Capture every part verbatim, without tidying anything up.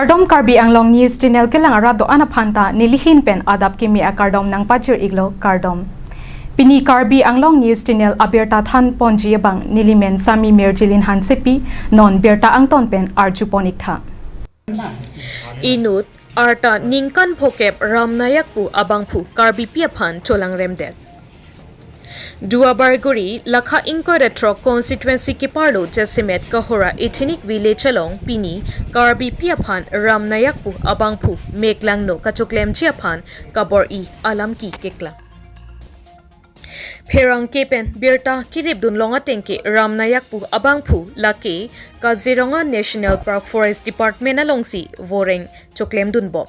Kardom, Karbi Anglong News Channel kelang arat do-an aphan ta nelihin pen adap kimi akardom nangpajir iklo, kardom. Pini Karbi Anglong News Channel abirta than ponji abang nelimen Sami Mirjilin Hansepi, non birta angton pen arju pon iktha. Inut arta ningkan phokep Ram Nayak pu abangphu Karbipi aphan cholangremdet. Duar Bagori lakha ingkoi ra throk constituency keparlo jasemet Kahora Ethnic Village along pini Karbipi aphan Ram Nayak pu abangphu meklangno kachoklemji aphan kabor-i alam ki keklang. Pherangke pen birta kirip dunlong ateng ke Ram Nayak pu abangphu lake Kaziranga National Park Forest Department alongsi voreng choklem dunbom.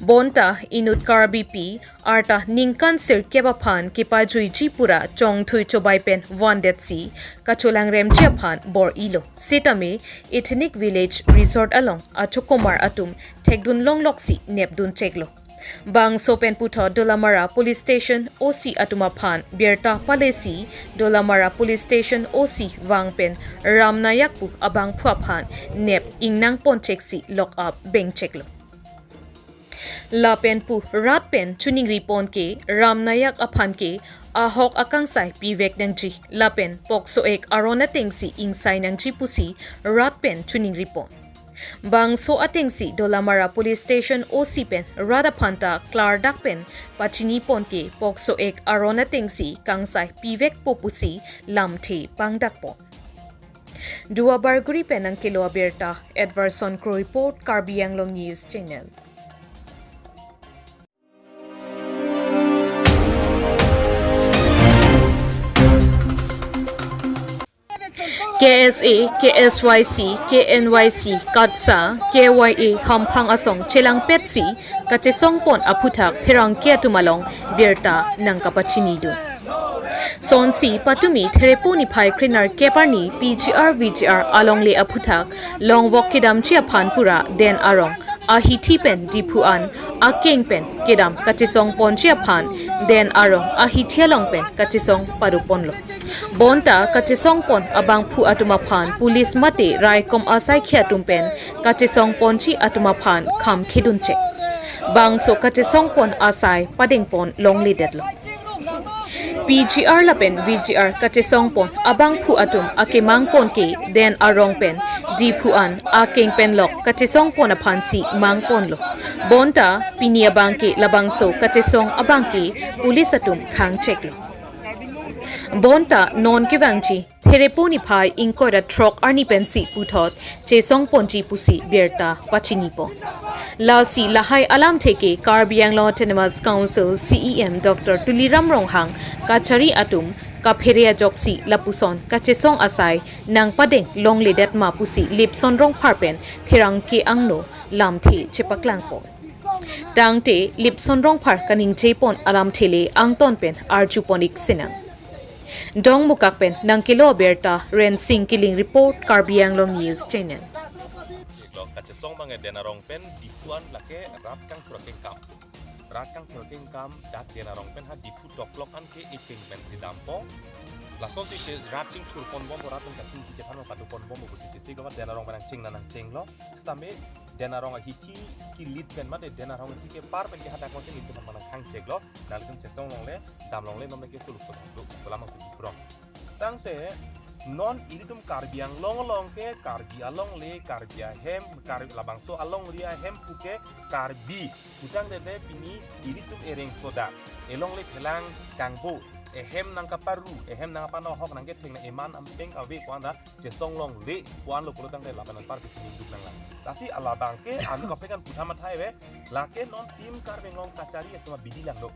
Bonta inut Karbipi arta ningkan sirkep aphan kepajuiji pura chongthui chobai pen vandetsi kacholangremji aphan bor-ilo. Sitame Ethnic Village Resort along achokomar atum thekdunlongloksi nepdun cheklo. Bangso pen puthot Dolamara Police Station O C atum aphan birta palesi Dolamara Police Station O C vang pen Ram Nayak pu abangphu aphan nep ingnang pon cheksi lock up beng cheklo. Lapen pu rat pen choningri pon ke Ram Nayak aphan ke ahok akangsai pivek nangji lapen POCSO Act aron atengsi ingsai nangji pusi rat pen choningri pon. Bangso atengsi Dolamara Police Station O C pen rat aphan ta klardak pen pachini pon ke POCSO Act aron atengsi kangsai pivekpo pusi lamthe pangdak pon. Duar Bagori pen nangkelo abirta, Edverson Kro report, Karbi Anglong News Channel. K S A, K S Y C, K N Y C, KATSA, K Y A hamphang asong chelangpetsi kachesong pon aphuthak pherangke atum along birta nangkapachinidun. Sonsi patumi Therepo niphai krenerkep arni P G R V G R alongle aphuthak longvok kedamji aphan pura Den Arong ahithi pen Diphu an akeng pen kedam kachesong ponji aphan Den Arong ahithi along pen kachesong pado ponlo. Bonta kachesong pon abangphu atum aphan police mate raikom asaikhi atum pen kachesong ponji atum aphan kham khedun chek. Bangso kachesong pon asai padeng pon longledetlo. P G R lapen V G R kachesong pon abangphu atum akemang pon ke Den Arong pen Diphu an akeng pen lok kachesong pon aphansi mang ponlo. Bonta pini abang ke labangso kachesong abang ke police atum khang cheklo. Bonta non kevangji Therepo niphai ingkoi ra throk arni pensi puthot chesong ponji pusi birta pachini pon. Lasi lahai alamthe ke Karbi Anglong Autonomous Council C E M Doctor Tuliram Ronghang kachari atum kaphere ajoksi lapuson kachesong asai nangpadeng longledet ma pusi Lipson Rongphar pen pherangke angno lamthe chepaklang pon. Tangte Lipson Rongphar kaningje pon alamthe le angton pen arju pon ik sinang. Dongmukak pen nangkelo abirta Rensing Killing report, Karbi Anglong News Channel. Long kachesong bang Den Arong pen Diphu an lake rat kangthur akengkam. Rat kangthur akengkam dak Den Arong pen ha Diphu toklok an ke ekeng pensi dampo. Lasonsi che rat chingthur pon bompo, rat pen kachingki chethan pado pon bompo pusi chesi gama Den Arong pen nangcheng na nangchenglo. Sitame Den Arong ahithi kilit pen mate Den Arong ahithi kepar pen ke hadak masi nelitum aphan nangkhang cheklo. Nelitum chesong longle, dam longle, non ke suluk so dam do, kolam masi kiprong. Tangte non ilitum Karbi Anglong along ke Karbi alongle, Karbi ahem, Karbi labangso alongri ahem puke Karbi. Putangte te pini ilitum ereng sodak, elongle phelang kangbo, ehem nangkaparu, ehem nangkapanohok nangketheng na eman ampeng ave ko-an ta chesong longle ko-an lo pulo tangte lapen anparpisi ningduk nanglang. Lasi alabang ke anu kapekan putham athai ave, lake non Team Karbi Anglong kachari atum abidi langlo.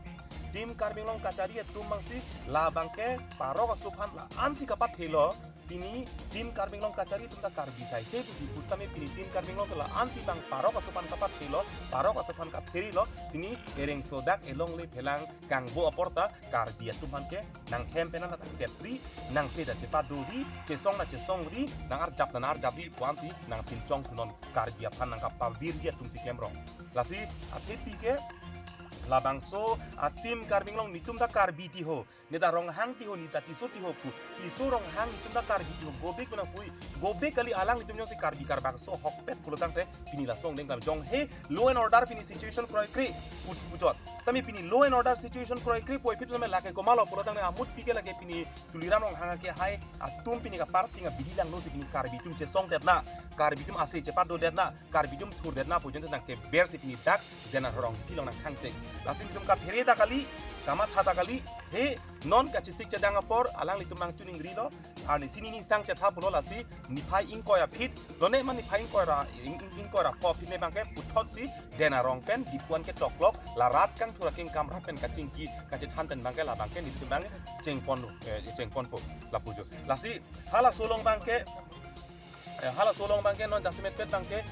Team Karbi Anglong kachari atum bangsi labang ke parok aso aphan la-ansi kapathelo. Pini Team Karbi Anglong kachari atum ta Karbi sai se pusi pusitame pini Team Karbi Anglong ke la-ansi bang parok aso aphan kapathelo, parok aso aphan kapherilo, pini ereng sodak elongle phelang kangbo apor ta Karbi atum aphan ke nanghem pen an ta ketri, nangse ta chepadori, chesong ta chesongri, nangarjap ta nangarjapri pu-ansi nangpinchong thunon Karbi aphan nangkapavirji atumsi klemrong. Lasi athepi ke Labangso a-team Karbi Anglong, netum ta Karbi ti ho, ne ta Ronghang ti ho, ne ta Tisso ti ho pu. Tisso Ronghang netum ta Karbi ti ho, go back mena pui. Go back kali, alanglitum jongsi Karbi Karbak aso ahokpet pulo tangte pini laso angdeng kali. Jong he law and order pini situation kroikre put puchot. Tame pini law and order situation kroikre puvoiphit tame lake komatlo pulo tangte amut pike lake pini Tuliram Ronghang akehai atum pini kaparting abidi langno si pini Karbi atum chesongdetna, Karbi atum ase chepadodetna, Karbi atum thurdetna pu ajoine nangkeber si pini dak Dena Rongpi along nangkhangcheng. Lasi netum kaphere ta kali, kamatha ta kali, he non kachesik chedang apor alanglitum nangchiningrilo. Arnisi neli sang chetha pulo, lasi niphai ingkoi aphi, lone ma niphai ingkoi ra, ing, ing, ingkoi ra pho aphi ne abangke puthot si Dena Rong pen Diphu an ketoklok, la rat kangthur akengkam rat pen kachingki kachethan pen abangke, la abangke netum abang chengpon, eh, chengponpo lapu jo. Lasi halaso along abangke, eh, halaso along abangke non jasemetpet abangke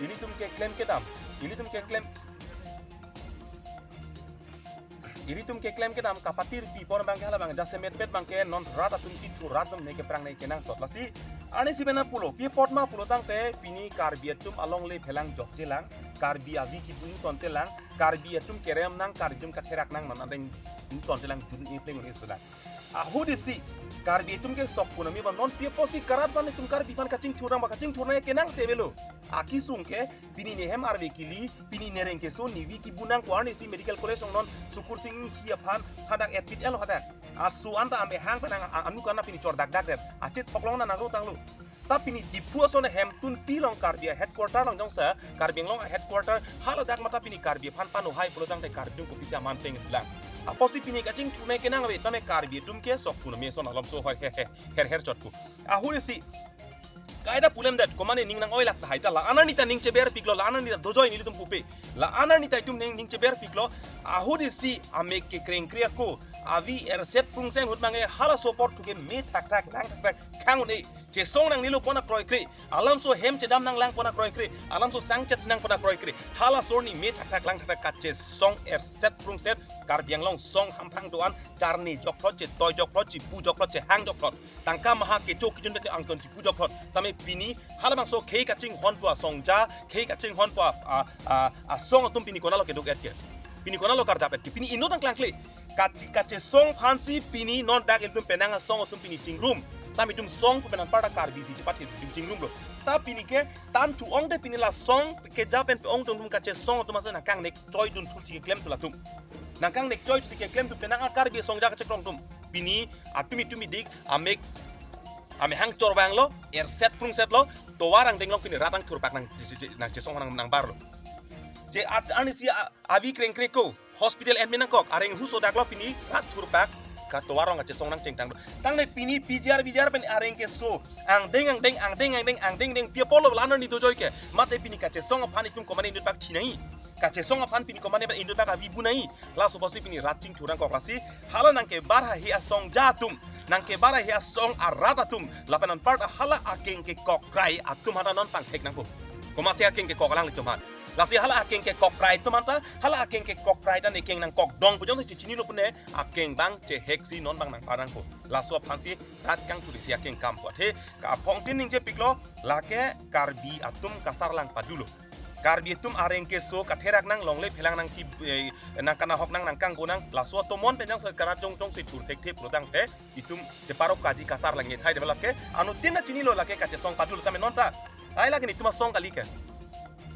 ilitum keklem kedam, ilitum keklem, ilitum keklem kedam kapatir pi apor abangke hala abang jasemetpet abangke non rat atum kithur, rat atum ne keprang ne kenangsot. Lasi arnisi mena pulo, pi apot ma pulo tangte pini Karbi atum alongle phelang jokjelang, Karbi avi kibu ingtontelang, Karbi atum kerem nang, Karbi atum katherak nang, non adeng ingtontelang, jun-e pleng un-e sulang. Ahutsi Karbi atum ke sok puname ba non pi apotsi karat aphan itum Karbi aphan kachingthur nang ba, kachingthur nang kenangse avelo. Akesung ke pini ne hem arve kili, pini ne rengke so, ne vi kibu nangkok, arnisi Medical College along non Sukursing Enghi aphan hadak admit-etlo hadak. Aso anta amehang pen ang, a, anu kana pini chordakdak det. Achit phoklong na nangro tanglo. Ta pini Diphu ason ahemtunpi along Karbi a-headquarter along jongsi, Karbi Anglong a-headquarter, haladak mata pini Karbi aphan pano hai pulo tangte Karbi atum kopisi aman peng lang. Apotsi pini kachingthur nang kenang ave, tame Karbi atum ke sok puname ason alomso hoi he he her her chot pu. Ahutsi kaita pulemdet, komane ning nang-oilak tahai ta, la-an arni ta ning cheberpiklo, la-an arni ta dojoi nelitum pupe, la-an arni ta itum ning, ning cheberpiklo. Ahutsi amek kekrengkre ako, avi erset prungsen ahut abangke halaso apor thu ke me thakthak, lang thakthak khang un-e, chesong nangnelo pon akroikre, alamso hem chedam nanglang pon akroikre, alamso sang chet nang pon akroikre, halaso arni me thakthak lang thakthak kachesong erset prungset, Karbi Anglong song hamphang do-an, charni jokphlot, chetoi jokphlot, chipu jokphlot, chehang jokphlot. Tangka maha kecho kejun bete angton chipu jokphlot. Tame pini halabangso khei kachinghonpo asongja, khei kachinghonpo a, a, a, asong atum pini konatlo keduk-et ke? Pini konatlo karjap-et ke? Pini inut angklangkle. Kachi, kachesong aphansi pini non dak ilitum penang asong atum pini chingrum. Tame itum song pu pen anparta Karbi si chepathe si itum chingrumlo. Ta pini ke tan thu-ong te pini la song keja pen pe-ong atum kachesong atum ase nangkangnek choi dun thu si keklem thu latum. Nangkangnek choi thu si keklem thu penang a-Karbi asongja kachekrong atum. Pini atum itum idik amek amehang chorvanglo, erset prungsetlo, tovar angdeng along pini rat angthur pak nang, nang chesong nang, nangbarlo. Je at arnisi a, avi krengkre ako, hospital admit nangkok, areng huso daklo pini rat thur pak, ka tovar along kachesong nangchengtanglo. Tangne pini P G R, V G R pen areng keso, angdeng, angdeng, angdeng, angdeng, angdeng, angdeng, pi apotlo la-an arni dojoi ke, mate pini kachesong aphan itum komane inut bak thi nangji. Kachesong aphan pini komane inut bak avi bu nangji. Laso apotsi pini rat chingthur nangkok. Lasi hala nangkebar haihe asongja atum, nangkebar haihe asong arat atum, lapen anparta hala akeng kekokrai atum hadak non pangthek nangpo. Komatsi akeng kekok alanglitum aphan? Lasi hala akeng kekokrai atum anta, hala akeng kekokrai ta ne keng nangkok dong pu jongsi chechinilo pune, akeng abang cheheksi non abang nangpar nangpo. Laso aphansi rat kangthur isi akeng kampo. Athe ka aphong tin ningjepiklo, lake Karbi atum kasarlang padulo. Karbi atum areng keso katherak nang, longle phelang nang ki, eh, nang kanahok nang, nang kanggo nang, laso atomon pen jongsi karat jongjong si thur thekthe pulo tangte itum cheparok kaji kasarlang-et hai de lake. Anuttin ta chinilo lake kachesong padulo tame non ta. Ai lake netum asong kali ke.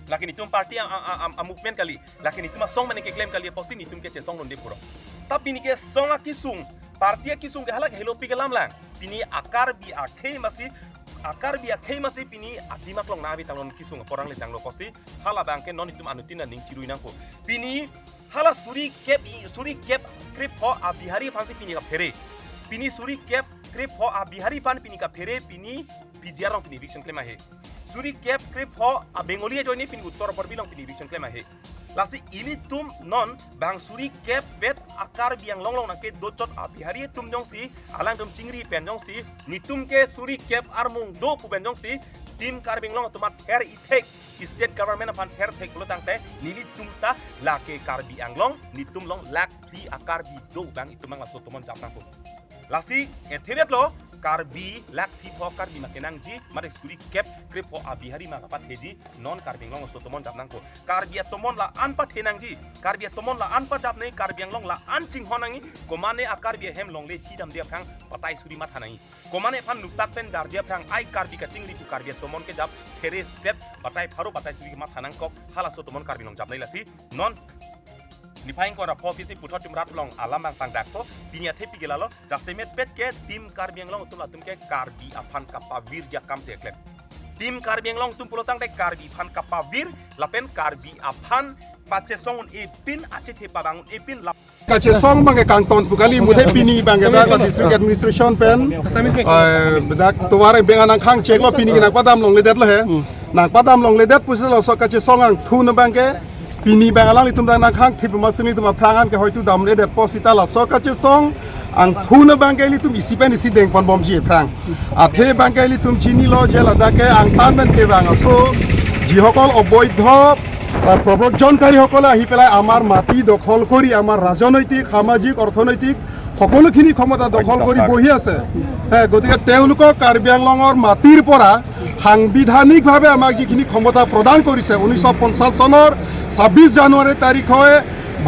Lake netum party a, a, a, a, a-movement kali. Lake netum asong mane keklem kali apotsi netum ke chesong dunde puro. Ta pini ke song akesung, party akesung ke hala ke helopik alam lang. Pini a-Karbi akhei masi, a-Karbi akhei masi pini adim aklong nang ave tanglo, kesung apor nangle tanglo apotsi hala abangke non itum anuttin aning chirui nangpo. Pini hala suri kep i, suri kep krepho a-Bihari aphansi pini kaphere. Pini suri kep krepho a-Bihari aphan pini kaphere, pini P G R along pini eviction klem ahe. Suri kep krepho a-Bengali ajoine pini Uttar Borbil along pini eviction klem ahe. Lasi ilitum non bang suri kep vet a-Karbi Anglong along nangkedochot a-Bihari atum jongsi, alangtum chingri pen jongsi, netum ke suri kep armung do pu pen jongsi, Team Karbi Anglong atum ather ithek, state government aphan ther thek pulo tangte, nelitum ta lake Karbi Anglong, netum along lakh phli a-Karbi do abang itum abang laso atomon jap nangpo. Lasi ethe vetlo, Karbi lakh phli pho Karbi ma kenangji, mate suri kep krepho a Bihari ma kapatheji, non Karbi Anglong aso tomon jap nangkok. Karbi atomon la-an pathe nangji, Karbi atomon la-an pajap nangji, Karbi Anglong la-an chinghon nangji, komane a Karbi ahem longle thi damde aphrang batai suri matha nangji. Komane aphan nuktak pen jarje aphrang ai Karbi kachingri pu Karbi atomon kejap, phere step batai pharo batai suri matha nangkok, halaso tomon Karbi Anglong jap nangji lasi. Non niphai ingkoi ra pho pisi puthot chumrat long alam bang pangdak po, pini athe pike lalo, jasemet pet ke Team Karbi Anglong atum latum ke Karbi aphan kapavirji akam si eklem. Team Karbi Anglong atum pulotangte Karbi aphan kapavir, lapen Karbi aphan pachesong un-e pin, achethe pavang un-e pin, lap- Kachesong bang ke kangton pu kali, muthe pini bang ke dak la district administration pen, eh, dak tovar beng anang khang chek lo, pini nangpadam longledetlo he. Nangpadam longledet pusi laso kachesong angthun bang ke pini bang alanglitum dak nangkhang thip masini tum aphrang an ke hoitu damledetpo sita laso kachesong angthun bang ke ilitum isi pen isi dengponbomji aphrang. Athe bang ke ilitum chinilo je ladak ke angtan pen kevang aso, যিসকল অবৈধ, আহ, প্ৰব্ৰজনকাৰীসকলে আহি পেলাই আমাৰ মাটি দখল কৰি আমাৰ ৰাজনৈতিক, সামাজিক, অৰ্থনৈতিক সকলোখিনি ক্ষমতা দখল কৰি বহি আছে। হে, গতিকে তেওঁলোকক কাৰ্বি আংলঙৰ মাটিৰ পৰা সাংবিধানিকভাৱে আমাক যিখিনি ক্ষমতা প্ৰদান কৰিছে, ঊনৈছশ পঞ্চাছ চনৰ ছাব্বিছ জানুৱাৰী তাৰিখে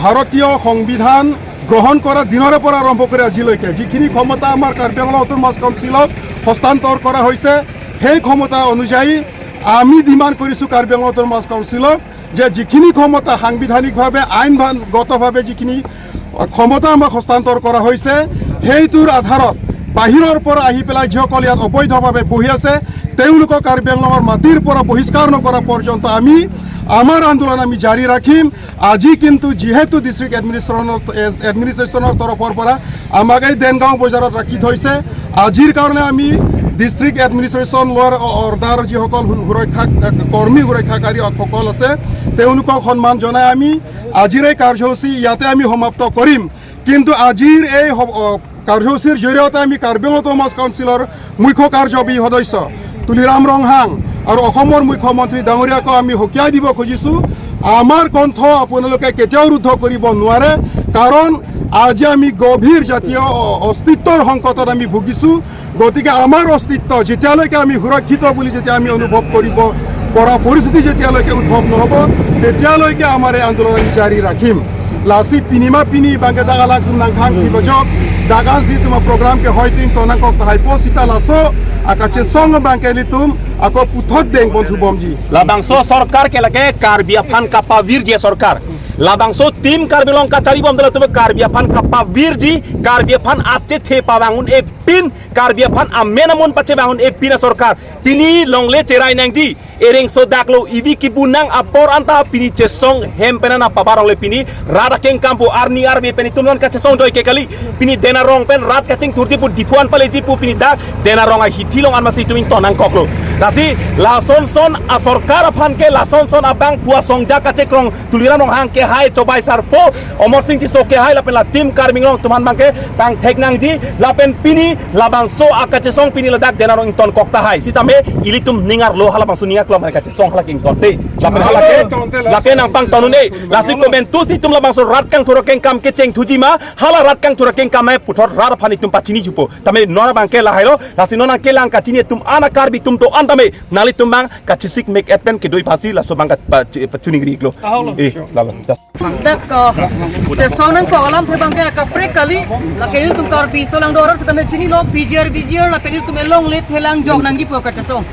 ভাৰতীয় সংবিধান গ্ৰহণ কৰা দিনৰে পৰা আৰম্ভ কৰি আজিলৈকে যিখিনি ক্ষমতা আমাৰ কাৰ্বি আংলং অট'নমাছ কাউন্সিলক হস্তান্তৰ কৰা হৈছে, সেই ক্ষমতা অনুযায়ী আমি ডিমাণ্ড কৰিছোঁ কাৰ্বি আংলং অট'নমাছ কাউন্সিলক যে যিখিনি ক্ষমতা সাংবিধানিকভাৱে, আইনগতভাৱে যিখিনি ক্ষমতা আমাক হস্তান্তৰ কৰা হৈছে, সেইটোৰ আধাৰত বাহিৰৰ পৰা আহি পেলাই যিসকল ইয়াত অবৈধভাৱে বহি আছে, তেওঁলোকক কাৰ্বি আংলঙৰ মাটিৰ পৰা বহিষ্কাৰ নকৰা পৰ্যন্ত আমি আমাৰ আন্দোলন আমি জাৰি ৰাখিম। আজি কিন্তু যিহেতু ডিষ্ট্ৰিক্ট এডমিনিষ্ট্ৰেশ্যনৰ, এডমিনিষ্ট্ৰেশ্যনৰ তৰফৰ পৰা আমাক এই দেনগাঁও বজাৰত ৰাখি থৈছে, আজিৰ কাৰণে আমি district administration law' and order যিসকল সু-, সুৰক্ষা কৰ্মী, সুৰক্ষাকাৰীসকল আছে, তেওঁলোকক সন্মান জনাই আমি আজিৰ এই কাৰ্যসূচী ইয়াতে আমি সমাপ্ত কৰিম। কিন্তু আজিৰ এই স-, অ, কাৰ্যসূচীৰ জৰিয়তে আমি কাৰ্বি আংলং অট'নমাছ কাউন্সিলৰ মুখ্য কাৰ্যবাহী সদস্য তুলিৰাম ৰংহাং আৰু অসমৰ মুখ্যমন্ত্ৰী ডাঙৰীয়াকো আমি সকীয়াই দিব খুজিছোঁ, আমাৰ কণ্ঠ আপোনালোকে কেতিয়াও ৰুদ্ধ কৰিব নোৱাৰে। কাৰণ আজি আমি গভীৰ জাতীয় অ-, অস্তিত্বৰ সংকটত আমি ভুগিছোঁ। গতিকে আমাৰ অস্তিত্ব যেতিয়ালৈকে আমি সুৰক্ষিত বুলি যেতিয়া আমি অনুভৱ কৰিব পৰা পৰিস্থিতি যেতিয়ালৈকে উদ্ভৱ নহ'ব, তেতিয়ালৈকে আমাৰ এই আন্দোলন আমি জাৰি ৰাখিম। Lasi pini ma pini bang ke dak alangtum nangkhang thip ajok, dak ansi itum a-program ke hoitu ington nangkok tahai po sita laso akachesong bang ke ilitum ako puthot dengponthubomji. Labangso sorkar ke lake Karbi aphan kapavirji sorkar. Labangso Team Karbi Anglong kacharibomde latum Karbi aphan kapavirji, Karbi aphan achethe pavang un-e pin, Karbi aphan amen amun pachevang un-e pin asorkar. Pini longle cherai nangji, ereng sodak lo, ivi kibu nang apor anta pini chesong hem pen an pabar longle pini rat akengkam pu arni arve pen itum non kachesong joike kali. Pini Dena Rong pen rat kachingthurji pu Diphu an paleji pu pini dak Dena Rong ahithi along an masi itum ington nangkoklo. Lasi lasonson asorkar aphan ke lasonson abang pu asongja kachekrong Tuliram Ronghang ke hai, Chobai Sarpo, Omor Sing Tisso ke hai, lapen la Team Karbi Anglong atum aphan bang ke tangthek nangji, lapen pini labangso akachesong pini ladak Dena Rong ington kok tahai. Sitame ilitum ning arlo halabangso ning aklong mane kachesong hala ke ingtonte. Lapen hala ke, hala ke nangpangton un-e. Lasi komantusi itum labangso rat kangthur akengkam kechengthuji ma, hala rat kangthur akengkam ma puthot rat aphan itum pachini jupo. Tame non abang ke lahailo, lasi non abang ke lang kachini atum ana Karbi atum do-an tame, nanglitum bang kachesik mek et pen kedo-i aphansi laso bang ka pa-, pa-, chuningri iklo. Ahok lo. Eh, lalo. Dak, uh, chesong nangkok alamthe bang ke kaprek kali, lake ilitum Karbi aso lang do-an sitame chinilo, P G R, V G R, lake ilitum elongle thelang jok nangji pu kachesong.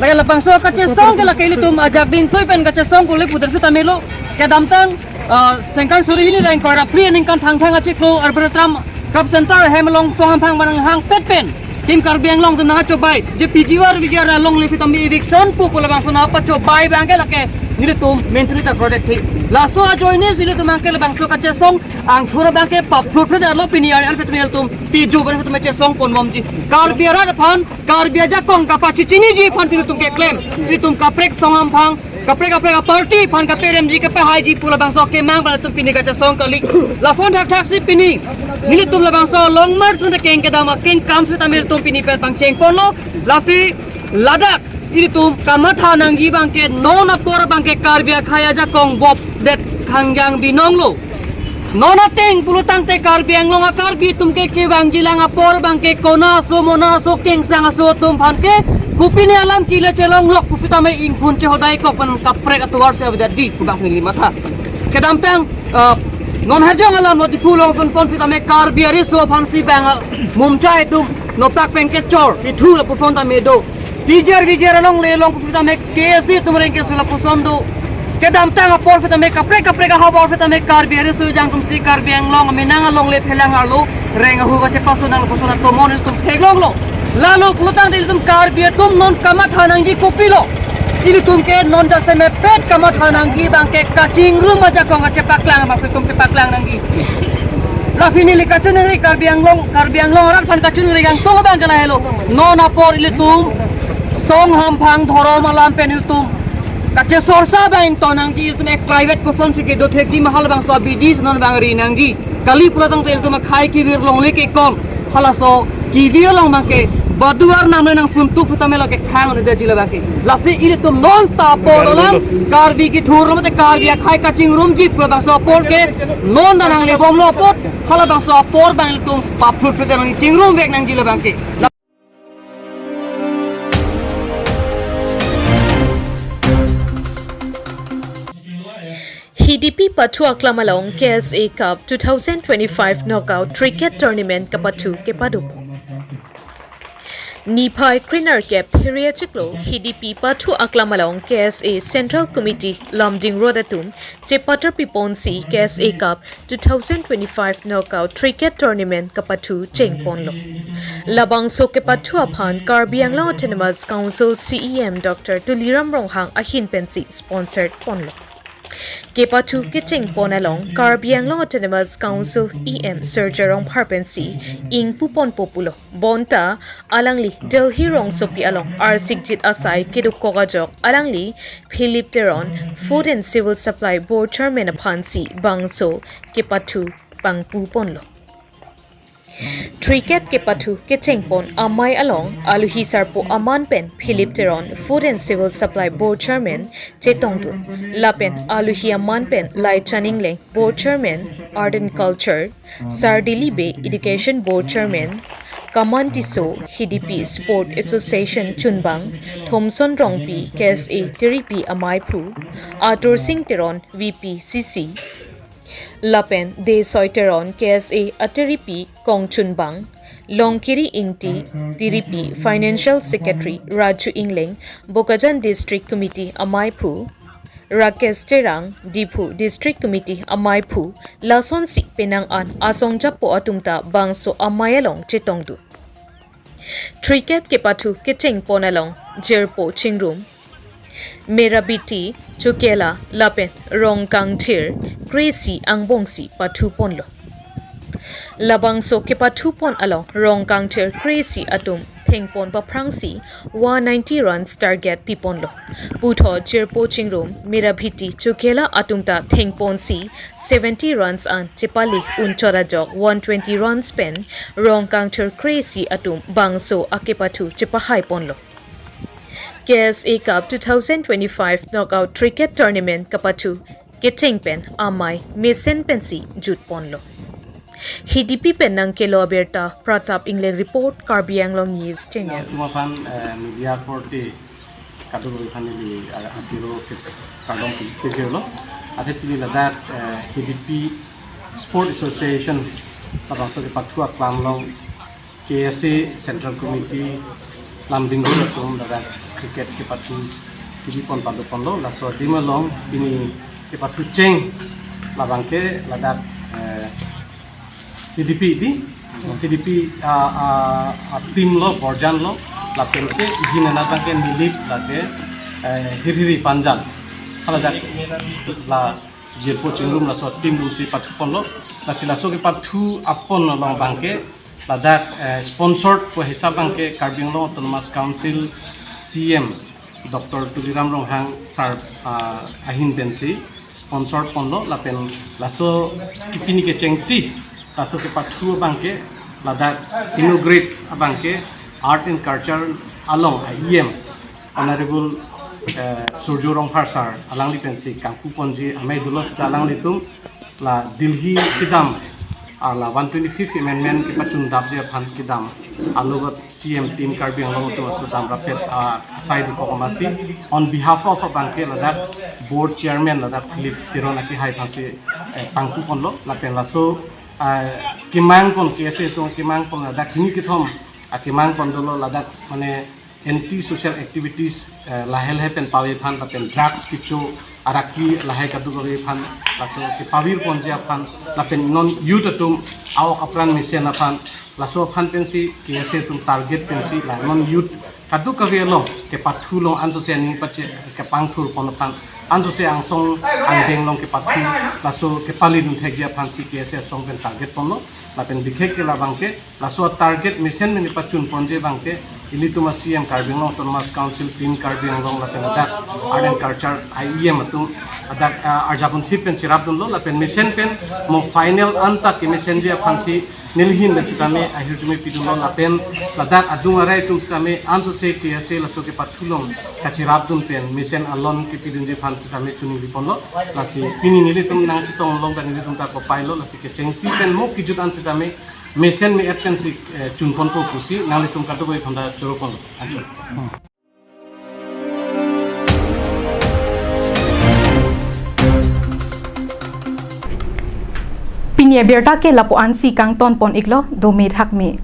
Lake labangso kachesong ke lake ilitum ajak dingkloi pen kachesong kuli puder sitame lo, kedamtang, uh, sengkan suri hini ra ingkoi ra phli aningkan Thangthang achiklo Arboretum Crop Center hem along song amphang manang hangpet pen Team Karbi Anglong atum nangkachobai, je P G R V G R alongle sitame eviction pu pu labangso nangpachobai bang ke lake nelitum mentri ta project thi. Laso ajoine si ilitum bang ke labangso kachesong angthur bang ke paphlutphlut arlo pini ari an sitame ilitum pijo bang sitame chesong ponbomji. Karbi arat aphan, Karbi ajakong kapachichiniji aphan ilitum keklem. Ilitum kaprek song amphang, kaprek kaprek a-party aphan kaperemji kapahaiji pu labangso kemang pen ilitum pini kachesong kali. Lason thakthak si pini nelitum labangso Long March pen keng kedam akengkam sitame ilitum pini pen pangcheng ponlo. Lasi ladak ilitum kamatha nangji bang ke non apor bang ke Karbi akhei ajakong bopdet khangjang binong lo. Non ateng pulotangte Karbi Anglong a Karbi atum ke kevangjilang apor abangke kona aso mona aso kengsang aso atum aphan ke kopine alam kile chelonglok pu sitame ingpun chehodai kok pen kaprek atovar si avedetji pu abang neli matha. Kedamtang, eh, non hajong alam lo Diphu along sonson sitame Karbi ariso aphansi bang, eh, mumchai atum nopak pen kechor, ithu lapuson tame do. Pijer vijer along le along pu sitame K S A atum reng keso lapuson do. Kedamtang apor sitame kaprek kaprek ahavar sitame Karbi ariso jang atumsi Karbi Anglong amenang along le phelang arlo reng ahu kachepaso nang lapuson atomon ilitum theklonglo. Lalo pulotangte ilitum Karbi atum non kamatha nangji kopilo. Ilitum ke non jasemet pet kamatha nangji abangke kachingrum ajakong kachepaklang abang ilitum chepaklang nangji. La pini le kachiningri Karbi Anglong, Karbi Anglong arat aphan kachiningri kangtung abangke lahelo. Non apor ilitum song hamphang dhorom alam pen ilitum kachesorsa abang ington nangji, ilitum ek private kosonsi kedo thekji ma halabangso abidi si non abang ri nangji. Kali pulotangte ilitum akhai kevir longle kekong halaso kevir along abangke badu arnam le nangsuntuk sitame lo kekhang un-edetji labangke. Lasi ilitum non ta apor alam Karbi kethur lo mate Karbi akhai kachingrumji pu labangso apor ke non ta nanglebomlo apot halabangso apor abang ilitum paphlut pete nangchingrum vek nangji labangke. Hidipi pathu aklam along K S A Cup two thousand twenty-five Knockout Cricket Tournament kapathu kepadopon. Niphai krenerkep Thiri achiklo Hidipi pathu aklam along K S A Central Committee Lumding Road atum chepatar piponsi K S A Cup two thousand twenty-five Knockout Cricket Tournament kapathu chengponlo. Labangso kepathu aphan Karbi Anglong Autonomous Council C E M Doctor Tuliram Ronghang ahin pensi sponsor ponlo. Kepathu kechengpon along Karbi Anglong Autonomous Council E M Surjya Rongphar pensi ingpuponpo pulo. Bonta alangli Delhi rongsopi along arsikjit asai kedokok ajok alangli Philip Teron, Food and Civil Supply Board Chairman aphansi bangso kepathu pangpuponlo. Cricket kepathu kechengpon amei along aluhi sarpo aman pen Philip Teron, Food and Civil Supply Board Chairman chetongdun. Lapen aluhi aman pen Laichon Engleng, Board Chairman, Art and Culture, Sar Dili Bey, Education Board Chairman, Kaman Tisso, Hidipi Sport Association chunbang, Thomson Rongpi, K S A tiripi amaiphu, Atur Singh Teron, V P C C, lapen Desoi Teron, K S A atiripi kongchunbang, Longkiri Ingti, tiripi Financial Secretary, Raju Engleng, Bokajan District Committee amaiphu, Rakesh Terang, Diphu District Committee amaiphu, lasonsi penang an asong japo atum ta bangso amei along chetongdun. Cricket kepathu kechengpon along jirpo chingrum, Mera Biti, Chokela lapen Rongkangthir kre-isi angbongsi pathuponlo. Labangso kepathupon along Rongkangthir kre-isi atum thengpon paphrangsi one ninety runs target piponlo. Puthot jirpo chingrum Mera Biti Chokela atum ta thengponsi seventy runs an chepale unchot ajok one twenty runs pen Rongkangthir kre-isi atum bangso akepathu chepahaiponlo. K S A Cup two thousand twenty-five Knockout Cricket Tournament kapathu kecheng pen amei mesen pensi jutponlo. Hidipi pen nangkelo abirta Pratap Engleng report, Karbi Anglong News Channel. Tuma aphan, eh, media korte kadokave aphan neli, eh, akiro ke kardom pejirlo. Athe pini ladak, eh, Hidipi Sport Association labangso kepathu aklam along K S A Central Committee Lumding Road atum ladak cricket kepathu kibipon padoponlo, laso adim along pini kepathu cheng labangke ladak, eh, Hidipi di, Hidipi, ah, ah, ah, team lo, Borjan lo, lapenke ihin anat abangke Nilip lake, eh, Hirhiri Panjan. Haladak la jirpo chingrum laso team dunsi pathuponlo. Lasi laso kepathu apon along abangke ladak, eh, sponsored pu hisap abangke Karbi Anglong Autonomous Council C M Doctor Tuliram Ronghang sir, ah, ahin pensi sponsor ponlo, lapen laso kepini kechengsi laso kepathu abangke ladak inaugurate abangke Art and Culture along a E M Honorable, eh, Surjya Rongphar sir alangli pensi kangpuponji amei dolo seta alanglitum La Delhi kedam, ah, la one twenty-fifth amendment kepachundapji aphan kedam, alogot C M Team Karbi Anglong atum aso damrappet, ah, asai dokok amatsi, on behalf of abangke ladak board chairman ladak Philip Teron akehai aphansi, eh, pangkuponlo, lapen laso, ah, kemangpon K S A atum kemangpon ladak hini kethom, ah, kemangpon dolo ladak mane anti social activities, eh, lahei lahei pen pave aphan lapen drugs kecho araki lahei kadokave aphan laso kepavirponji aphan lapen non youth atum a-ok apran mesen aphan laso aphan pensi K S A atum target pensi la non youth kadokave along kepathu along ansose aning pache kepangthurpon aphan ansose angsong angdeng along kepathu laso kepalidun thekji aphansi K S A asong pen target ponlo lapen bikhek ke labangke laso target mesen mene pachunponji abangke ilitum a-C M Karbi Anglong Autonomous Council, Team Karbi Anglong lapen ladak Art and Culture I E M atum ladak, ah, arjapon thip pen cherapdunlo lapen mesen pen mo final anta kemesenji aphansi nelihin pen sitame ahirjume pidunlo lapen ladak adung arai atum sitame ansose K S A laso kepathu along kacherapdun pen mesen alon kepidunji aphan sitame chuningriponlo lasi pini nelitum nangchetong along ta nelitum ta kopailo lasi kechengsi pen mo kejut an sitame mesen me-et pensi, eh, chunponpo pusi nanglitum kadokave aphanta choroponlo. Ajo. Pini abirta ke lapu-ansi kangtonpon iklo, dome thakme.